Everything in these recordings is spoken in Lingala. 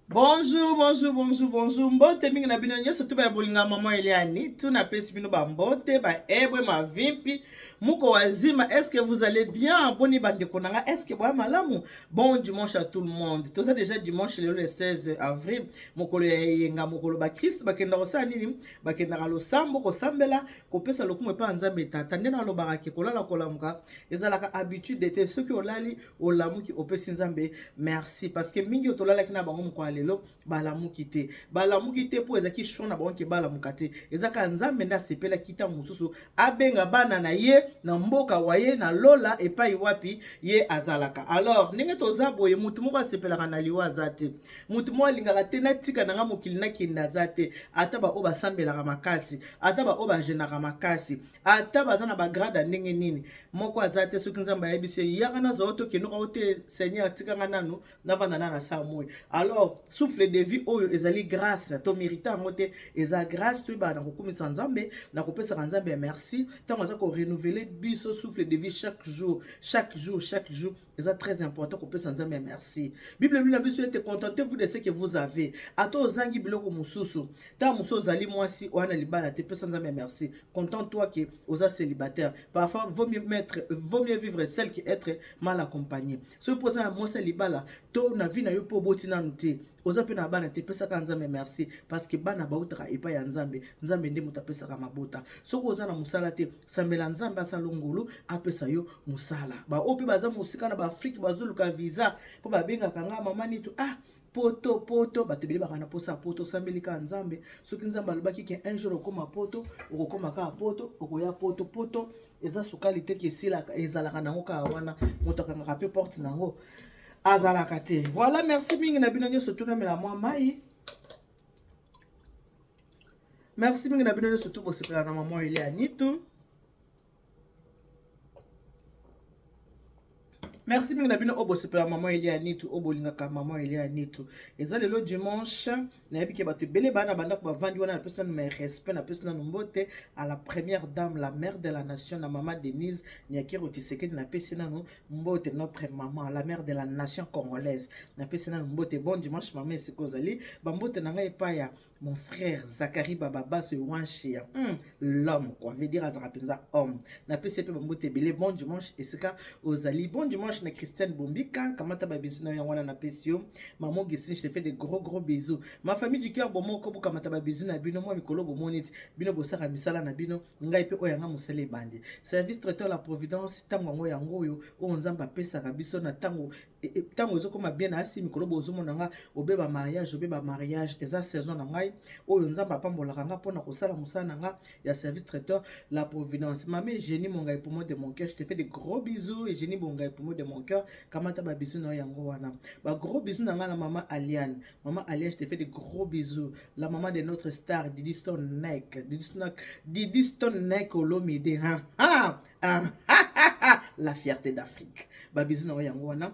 Bonjour, bonjour, bonjour, bonjour. Mbote mingi na bino nyonso to ba bolinga maman Eliani. Tout na pesi bino ba mbote, ba ebwe, ma vimpi. Muko wazima, est-ce que vous allez bien? Boni bandeko nanga, est-ce que boya malamu? Bon dimanche à tout le monde. Toza déjà dimanche lelo le 16 avril. Mokolo ya eyenga, mokolo ba Christ bakenda kosala nini? Bakendaka losambo, kosambela, kopesa lokumu epai ya Nzambe Tata. Nde nalobaka ke kolala kolamuka ezalaka habitude te. Soki olali olamuki opesi Nzambe merci parce que mingi oyo tolalaki na bango mokolo ya lelo balamuki te. Balamuki te mpo ezalaki choix na bango ke balamuka te. Eza kaka Nzambe nde asepelaki ntango mosusu abenga bana na ye na mboka wa ye na lola epai wapi ye azalaka. Alors ndenge toza boye, motu moko asepelaka na liwa aza te, motu moko alingaka te natika na nga mokili nakende aza te. Ata baoyo basambelaka makasi, ata baoyo bajenaka makasi, ata baza na bagrade ya ndenge nini, moko aza te. Soki Nzambe ayebisi ye yaka nazwa yo tokende oka te, Seigneur tika nga nanu navanda na na saa moi. Alors souffle de vie oyo ezali grâce, to mérite yango te, eza grâce. Toyebaka na kokumisa Nzambe, na kopesaka Nzambe ya merci ntango aza korenouveler biso souffle de vie chaque jour, chaque jour, chaque jour. Eza très important kopesa Nzambe ya merci. Bible elobi na biso ete contentez-vous de ce que vous avez. Ata ozangi biloko mosusu, ntango mosusu ozali mwasi oya na libala te, pesa Nzambe ya merci, contente-toi ke oza célibataire. Parfois vaut mieux vivre seul que être mal accompagné. Soki mpo oza na mwasi ya libala to na vie na yo mpo oboti nanu te, oza mpe na bana te, pesaka Nzambe merci parce que bana bautaka epai ya Nzambe. Nzambe nde moto apesaka mabota. Soki oza na mosala te, sambela Nzambe asala ngolu apesa yo mosala. Baoyo mpe baza mosika na baAfrike bazoluka visa mpo babengaka nga mama Nitu, ah poto poto, bato ebele bakana na posa ya poto. Osambeli kaka Nzambe. Soki Nzambe alobaki ke un jour okóma poto, okokóma kaka poto, okoya poto. Poto eza sukali te ke esilaka, ezalaka nango kaka wana. Moto akangaka mpe porte nango azalaka te. Voilà, merci mingi na bino nyonso. Tunamela mwa mai. Merci mingi na bino nyonso tu bosepela na mama Elia Nitu. Merci mingi na bino oyo bosepela mama Elia Nitu, oyo bolingaka mama Elia Nitu. Eza lelo dimanche, nayebi ke bato ebele bana bandako bavandi wana. Napesi nanu mes respect, napesi nanu mbote à la première dame, la mère de la nation, na mama Denise Nyakeru Tshisekedi. Napesi nanu mbote notre maman, la mère de la nation congolaise. Napesi nanu mbote, bon dimanche mama, esika ozali. Bambote na ngai epai ya mon frère Zachary Bababaso Wanshia, l'homme quoi, veut dire azalaka mpenza homme. Napesi ye mpe bambote ebele, bon dimanche esika ozali. Bon dimanche na Christiane Bombika, kamata babisous na yango wana napesi yo. Maman Augustine, je te fais de gros gros bisous. Ma famille du cœur, bomoko bokamata babisous na bino. Mwa mikolo bomoni ti bino bosaka misala na bino, ngai mpe oyo yanga mosala ebandi. Service traiteur la providence, ntango yango yango oyo oyo Nzambe apesaka biso na ntango ntango ezokoma bien na asi mikolo bozomona nga obeba mariage, obeba mariage. Eza saison na ngai oyo Nzambe apambolaka nga mpona kosala mosala na nga ya service traiteur la providence. Mama Eugénie Mongai, pour moi de mon cœur, je te fais de gros bisous. Eugénie Bongai, pour moi de mon cœur, kamata babisous na yo yango wana. Bagros bisous na ngai na mama Aliane. Mama Aliane, je te fais de gros bisous, la maman de notre star Didi Stone Neck, Didi Stone, Didi Stone Neck Olomide, ha ha ha ha, la fierté d'Afrique. Babisous na yo yango wana.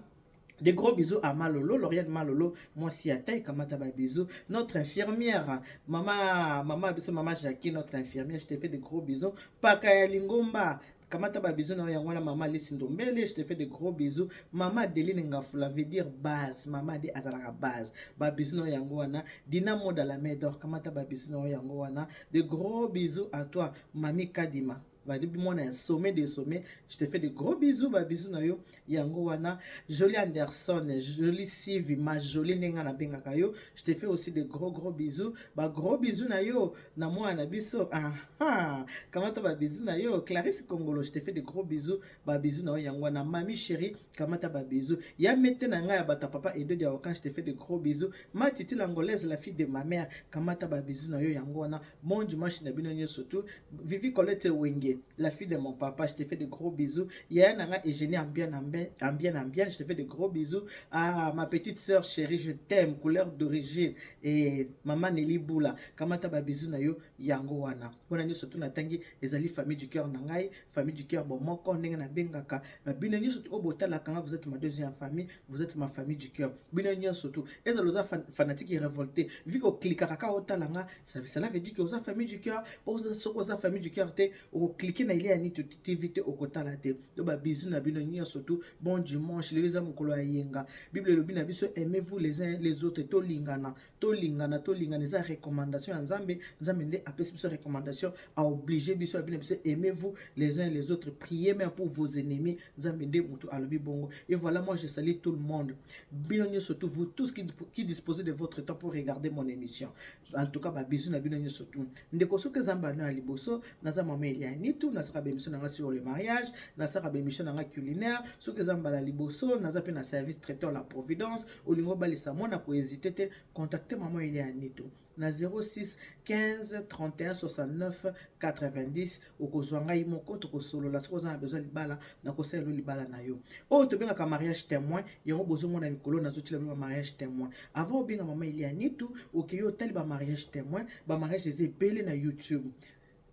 Des gros bisous à Malolo, Lauriane Malolo, moi si à kamata ba bisous. Notre infirmière, maman, maman, bisous, maman Jackie, notre infirmière, je te fais de gros bisous. Paka Lingomba, kamata ba bisous na yango wana. Maman Alice Ndombele, je te fais de gros bisous. Maman Adeline Ngafula, veut dire base, maman Ade azalaka base. Ba bisous na yango wana. Dina Moda la main d'or, kamata ba bisous na yango wana. De gros bisous à toi, Mami Kadima. Balobi mwana ya sommet de sommet, je te fais de gros bisous, babisous na yo yango wana. Jolie Anderson, Jolie Sivi, ma Jolie ndenge nabengaka yo, je te fais aussi de gros gros bisous. Bagros bisous na yo na mwana na biso, aha, kamata babisous na yo. Clarisse Kongolo, je te fais de gros bisous, babisous na yo yango wana. Mami chérie, kamata babisous ya mete na ngai ya bato ya papa Edo Diawakan, je te fais de gros bisous. Ma Titi l'Angolaise, la fille de ma mère, kamata babisous na yo yango wana. Bon dimanche na bino nyonso tu. Vivi Colette Wenge, la fille de mon papa, je te fais de gros bisous. Yaya na nga Eugénie Ambien Ambien Ambien Ambien, je te fais de gros bisous. Ah, ma petite sœur chérie, je t'aime, couleur d'origine. Et maman Nelly Boula, kamata ba bisous na yo yango wana. Wana nyonso tu natangi ezali famille du cœur na ngai, famille du cœur bon moko ndenge na bengaka. Na bino nyonso tu oyo botalaka nga, vous êtes ma deuxième famille, vous êtes ma famille du cœur. Bino nyonso tu ezala oza fanatique révolté, vu que oklikaka kaka otala nga, cela veut dire que oza famille du cœur. Po soki oza famille du cœur te, okoklik Ocliquer na Elia Nitu TV te, okotala te. To babisous na bino nyonso tu. Bon dimanche. Lelo eza mokolo ya yenga. Bible elobi na biso: "Aimez-vous les uns les autres." Tolingana, tolingana, tolingana. Eza recommandation ya Nzambe. Nzambe nde apesi biso recommandation, aoblige biso, abi na biso: "Aimez-vous les uns les autres, priez même pour vos ennemis." Nzambe nde moto alobi bongo. Et voilà, moi je salue tout le monde, bino nyonso tu, vous tous qui disposez de votre temps pour regarder mon émission. En tout cas, babisous na bino nyonso tu. Ndeko, soki eza mbano ya liboso, naza mama Eliani tu, nasalaka baémission na nga sur le mariage, nasalaka baémission na nga culinaire. Soki eza mbala liboso, naza mpe na service traiteur La Providence. Olingi obalisa mwana, kohésite te, contacte mama Eliani tu na 06 15 31 69 90. Okozwa ngai moko, tokosolola. Soki oza na besoin libala, nakosalela libala na yo, oyo tobengaka mariage témoin. Yango bozomona mikolo nazotila bino bamariage témoin. Avant obenga mama Elianitu, okei otali bamariage témoin. Bamariage eza ebele na YouTube,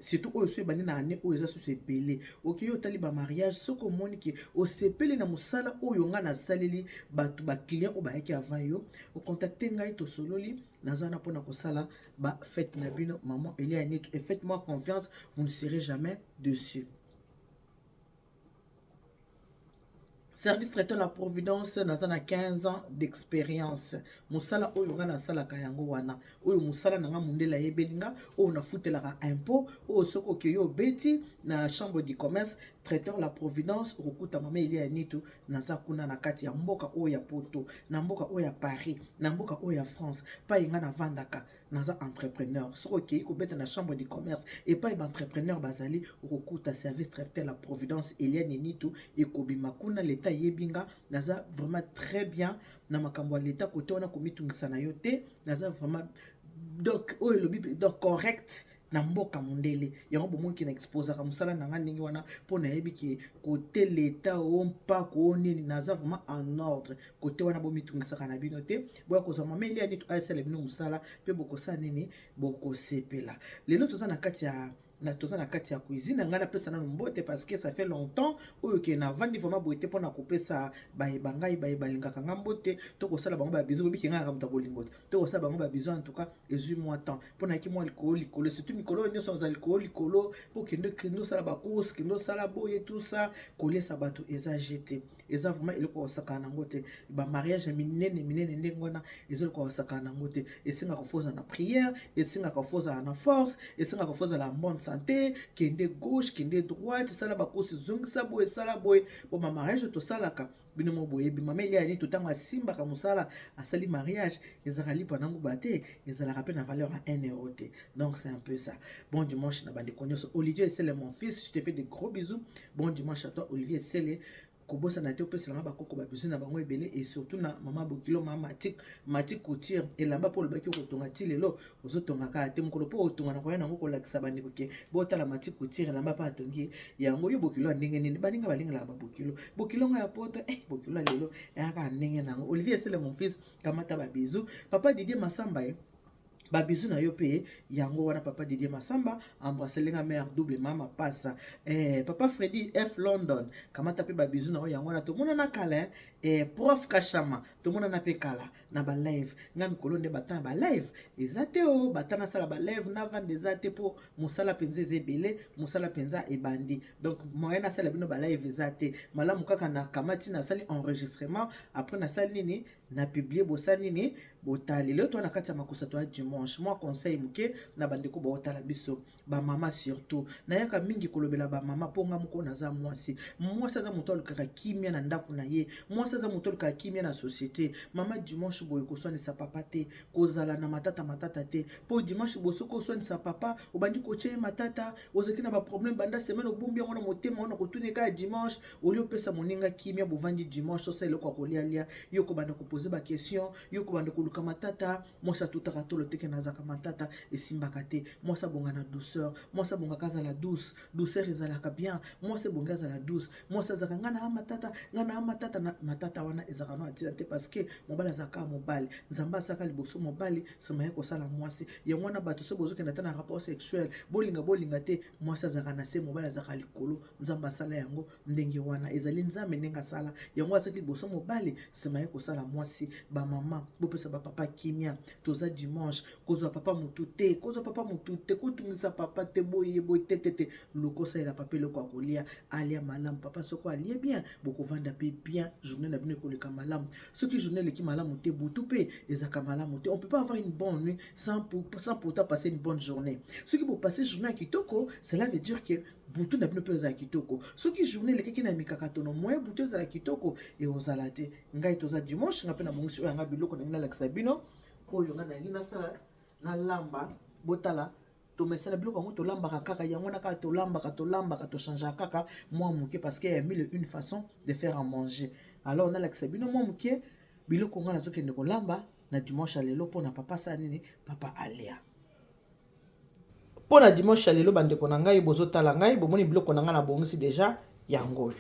surtout oyo so ebandi na année oyo, eza susu ebele. Okei otali bamariage. Soki omoni ke osepeli na mosala oyo ngai nasaleli bato, baclient oyo bayaki avant yo, ocontacte ngai, tosololi. Naza wana mpona kosala bafête na bino, maman Elianitu. Et faites-moi confiance, vous ne serez jamais déçus. Service traiteur La Providence, naza na 15 ans d'expérience. Mosala oyo ngai nasalaka yango wana, oyo mosala na nga, mondele ayebeli nga, oyo nafutelaka impôt, oyo soki okei obeti na chambre du commerce, traiteur La Providence, okokuta mama Elia Nitu. Naza kuna na kati ya mboka oyo ya Poto, na mboka oyo ya Paris, na mboka oyo ya France, pai ngai navandaka. Naza entrepreneur. Soki okei kobeta na chambre du commerce, epai baentrepreneur bazali, okokuta service traiteur La Providence, Eliane Nitu ekobima kuna. Leta eyebi nga, naza vraiment très bien na makambo ya leta. Kote wana komitungisa na yo te, naza vraiment, donc oyo elobi, donc correct na mboka mondele. Yango bomonki na exposaka mosala na nga ndenge wana, mpo nayebi ke kote leta o mpako o nini, naza vraiment en ordre kote wana. Bomitungisaka na bino te. Boya kozwa mama Elia Nini, asala bino mosala mpe bokosala nini, bokosepela. Lelo toza na kati ya cuisine. Ngai napesa nano mbote parce que ça fait longtemps oyo ke navandi vraiment boye te mpona kopesa bayeba ngai, baye balingaka nga mbote to kosala bango babisous. Bobiki ngai kaka moto ya bolingo te, to kosala bango babisous. En tout cas, ezwi mwa temps mpo nayaki mwa likolo likolo, surtout mikolo oyo nyonso ozala likolo likolo, mpo kende, kende osala bacourse, kende osala boye, tout ça. Koliesa bato eza jete, eza vraiment eloko kosakana nango te. Bamariage ya minene minene ndenge wana eza eloko kosakana nango te. Esengaka faut ozala na prière, esengaka faut ozala na force, esengaka faut ozala na bonne santé. Kende gauche, kende droite, esala bacourse, ezongisa boye, esala boye. Po bamariage tosalaka, bino mo boyebi mama Elia nini, ntango asimbaka mosala, asali mariage, ezalaka lipa nango ba te, ezalaka mpe na valeur ya 1 euro te. Donc c'est un peu ça. Bon dimanche na bandeko nyonso. Olivier Esele, mon fils, je te fais de gros bisous. Bon dimanche à toi, Olivier Esele. Kobosana te opeselanga bakoko babisous na bango ebele, et surtout na mama bokilo, mama Matik, Matik Couture. Elamba mpo olobaki okotonga, ti lelo ozotonga kaka te. Mokolo mpo otonga na koya nango kolakisa bandeko ke botala Matik Couture, elamba mpe atongi yango. Yo bokilo ya ndenge nini? Baninga balingelaka babokilo, bokilo ngo ya Poto, bokilo ya lelo eyaka ndenge nango. Olivier Esele, mon fils, kamata babisous. Papa Didier Masamba, ye babisous na yo mpe yango wana. Papa Didier Masamba, embrasselenga mare double, mama pasa. Papa Fredi F London, kamata mpe babisous na yo yango wana. Tomonana kala. Prof Kashama, tomonana mpe kala na balive. Nga mikolo nde bata na balive eza te, o bata nasala balive navanda eza te, mpo mosala mpenza eza ebele, mosala mpenza ebandi. Donc moyen nasala bino balive eza te. Malamu kaka nakamati, nasali enregistrement, après nasali nini, na publie, bosali nini, botali. Lelo toa na kati ya makosa, toya dimanche. Mwa conseil moke na bandeko baotala biso, bamama surtout. Nayaka mingi kolobela bamama mpo nga moko naza mwasi. Mwasi aza moto alukaka kimia na ndako na ye, mwasi aza moto alukaka kimia na société. Mama, dimanche boye koswanisa papa te, kozala na matata matata te, mpo dimanche boye soki oswanisa papa, obandi kotia ye matata, ozalaki na baproblème banda semaine, obombi yango na motema wana, kotuna eka ya dimanche. Olie opesa moninga kimia, bovandi dimanche, osala eloko ya kolialia, yo kobanda kopose baquestion, yo kobanda koluka matata. Mwasi atutaka tolo teke nazalaka matata, esimbaka te. Mwasi abonga na douceur, mwasi abongaka azala douce, douceur ezalaka bien. Mwasi ebongi azala douce. Mwasi azalaka: "Ngai na matata, ngai na matata na matata." matata wana ezalaka na ntina te, parce que mobali azalaka mobali. Nzambe asalaka liboso mobali, nsima ye kosala mwasi. Yango wana bato, soki bozokenda ata na rapport sexuel, bolinga bolinga te, mwasi azalaka na se, mobali azalaka likolo. Nzambe asala yango ndenge wana, ezali Nzambe ndenge asala yango. Asalaki liboso mobali, nsima ye kosala mwasi. Bamama, bopesa bapapa kimia. Toza dimanche, kozwa papa motu te, kozwa papa motu te, kotungisa papa te, boye boye te te te. Luka osalela papa eloko ya kolia, alia malamu. Papa soko alie bien, bokovanda mpe bien, journée na bino ekoleka malamu. Soki journée eleki malamu te, butu mpe ezalaka malamu te. On peut pas avoir une bonne nuit sans pourtant passer une bonne journée. Soki bopasse journée ya kitoko, cela veut dire que butu na bino mpe ezala kitoko. Soki journée elekaki na mikakatono, moyen butu ezala kitoko ekozala te. Ngai, toza dimanche, nga mpe nabongisi oyo yanga biloko nangi nalakisa bino oyo nga nalingi nasala, nalamba. Botala, tomesana biloko yango, tolambaka kaka yango wana kaka, tolambaka, tolambaka, tochangeaka kaka mwa moke, parce que ya mille une façon de faire à manger. Alors nalakisa bino mwa moke biloko nga nazokende kolamba na dimanche ya lelo mpona papa asala nini, papa alia. Mpo na dimanche ya lelo, bandeko na ngai bozotala ngai, bomoni biloko na ngai nabongisi déjà yango oyo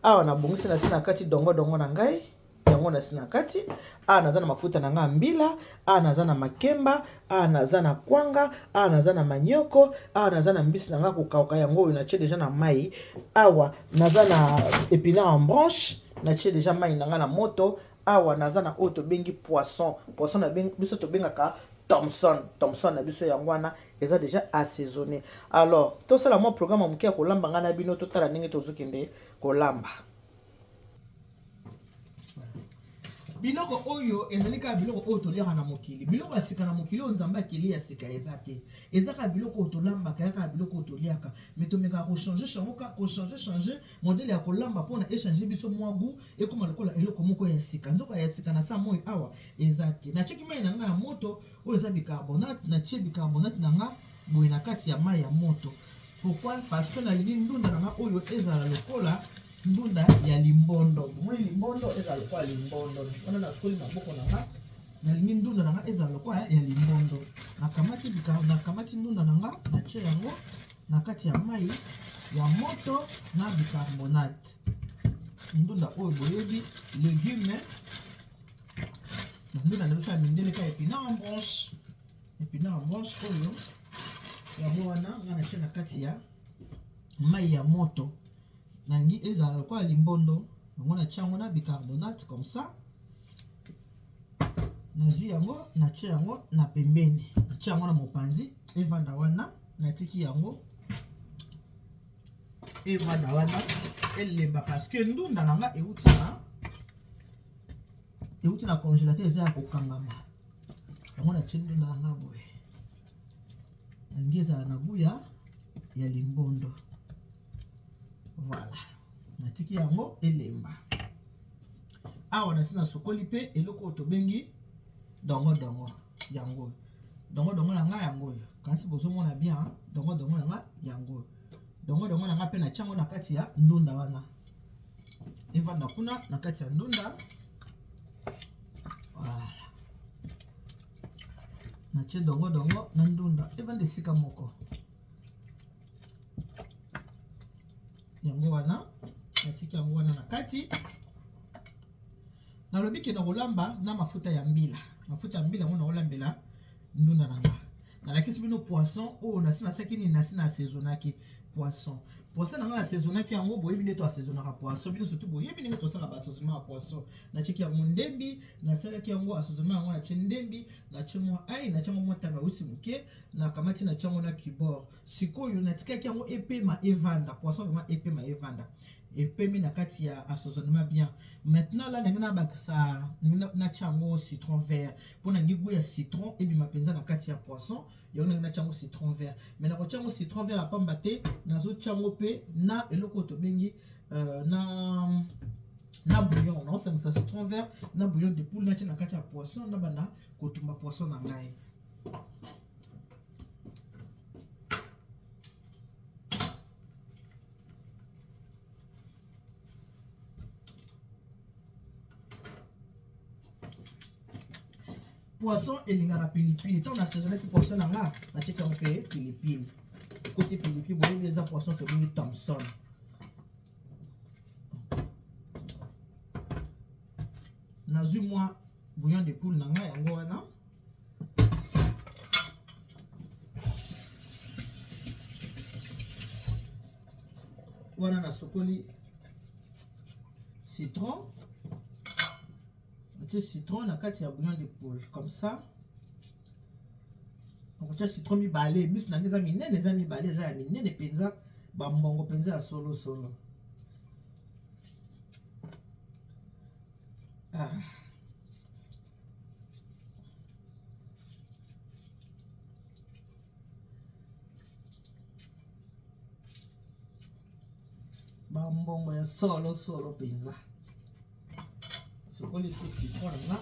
awa. Nabongisi na si na kati dongodongo na ngai, yango na si na kati awa. Naza na mafuta na ngai ya mbila awa, naza na makemba awa, naza na kwanga awa, naza na manioko awa, naza na mbisi na ngai kokauka, yango oyo natie déjà na mai awa. Naza na épinard en branche, natie déjà mai na ngai na moto awa. Naza na oyo tobengi poisson, poisson na biso tobengaka Thomson. Thomson na biso yango wana, eza déjà assaisonné. Alors tosala mwa programme ya moke ya kolamba ngai na bino, totala ndenge tozokende kolamba. Biloko oyo ezali kaka biloko oyo toliaka na mokili. Biloko ya sika na mokili oyo Nzambe akeli ya sika eza te. Eza kaka biloko oyo tolambaka, ya kaka biloko oyo toliaka, mais tomekaka kochanger yango, kochanger changer modèle ya kolamba mpona echanger biso mwa goût, ekóma lokola eloko moko ya sika. Nzoka ya sika na sa moi awa eza te. Natiaki mai na ngai ya moto, oyo eza bicarbonate. Natie bicarbonate na nga boye na kati ya mai ya moto. Pourquoi? Parce que nalingi ndunda na nga oyo ezala lokola ndunda ya limbondo. Bomoni, limbondo ezala lokola limbondo wana. Nasukoli maboko na nga. Nalingi ndunda na nga ezala lokola ya limbondo. Nakamati ndunda na nga, natie yango na kati ya mai ya moto na bicarbonate. Ndunda oyo boyebi, légume, ndunda na biso ya mindele, ka épinard en branche. Épinard en branche oyo, yango wana nga natie na kati ya mai ya moto. Nalingi ezala lokola limbondo, yango natie yango na bicarbonate comme ça. Nazwi yango, natie yango na pembeni, natie yango na mopanzi, evanda wana. Natiki yango evanda wana, elemba, parce que ndunda na nga euti na congélateur, eza ya kokangama. Yango natie ndunda na nga boye. Nalingi ezala na goût ya limbondo. Voilà, natiki yango elemba awa. Nasi nasokoli mpe eloko oyo tobengi dongodongo. Yango oyo dongodongo na ngai, yango oyo. Kanisi bozomona bien dongodongo na ngai, yango oyo dongodongo na ngai. Mpe natia yango na kati ya ndunda wana, evanda kuna na kati ya ndunda. Voilà, natie dongodongo na ndunda, evanda esika moko. Yango wana natiki yango wana na kati. Nalobi ke na kolamba na mafuta ya mbila. Mafuta ya mbila yango nakolambela ndunda na nga. Nalakisi bino poisson oyo nasi nasaki nini, nasi na assaisonnaki poisson. Poisson na nga, assaisonnaki yango. Boyebi nde to assaisonnaka poisson, bino surtout boyebi ndenge tosalaka baassaisonnement ya poisson. Natiaki yango ndembi, nasalaki yango assaisonnement yango, natie ndembi, natie mwa ail, natie yango mwa tangawisi moke, nakamati, natie yango na cubord. Sikoyo natikaki yango epema, evanda. Poisson vraiment epema, evanda, epemi na kati ya assaisonnement bien. Maintenant la ndenge nabakisa, ndenge natia yango citron vert, mpo na ngi goût ya citron ebima mpenza na kati ya poisson. Yango ndenge natia yango citron vert, mais nakotia yango citron vert ya pamba te. Nazotia yango mpe na eloko oyo tobengi na bouillon. Naosangisa citron vert na bouillon de poule, natia na kati ya poisson, na banda kotumba poisson na ngai. Poisson elingaka pilipili. Ntango nasaisonnaki poisson na nga, natiaki yango mpe pilipili, ekoti pilipili. Boyebi, eza poisson tobengi Thomson. Nazwi mwa bouillon de poule na ngai yango wana. Wana nasokoli citron, natie citron na kati ya bouillon de poule comme ça. Nakotia citron mibale, miso na ngai eza minene, eza mibale, eza ya minene mpenza, bambongo mpenza ya solo solo. Ah. Bambongo ya solo solo mpenza. Sokoli lisusu citron na nga.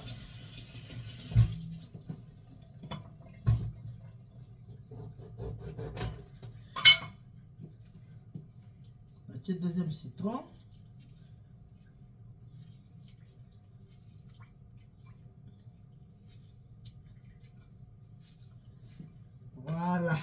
Natie deuxième citron. Voilà.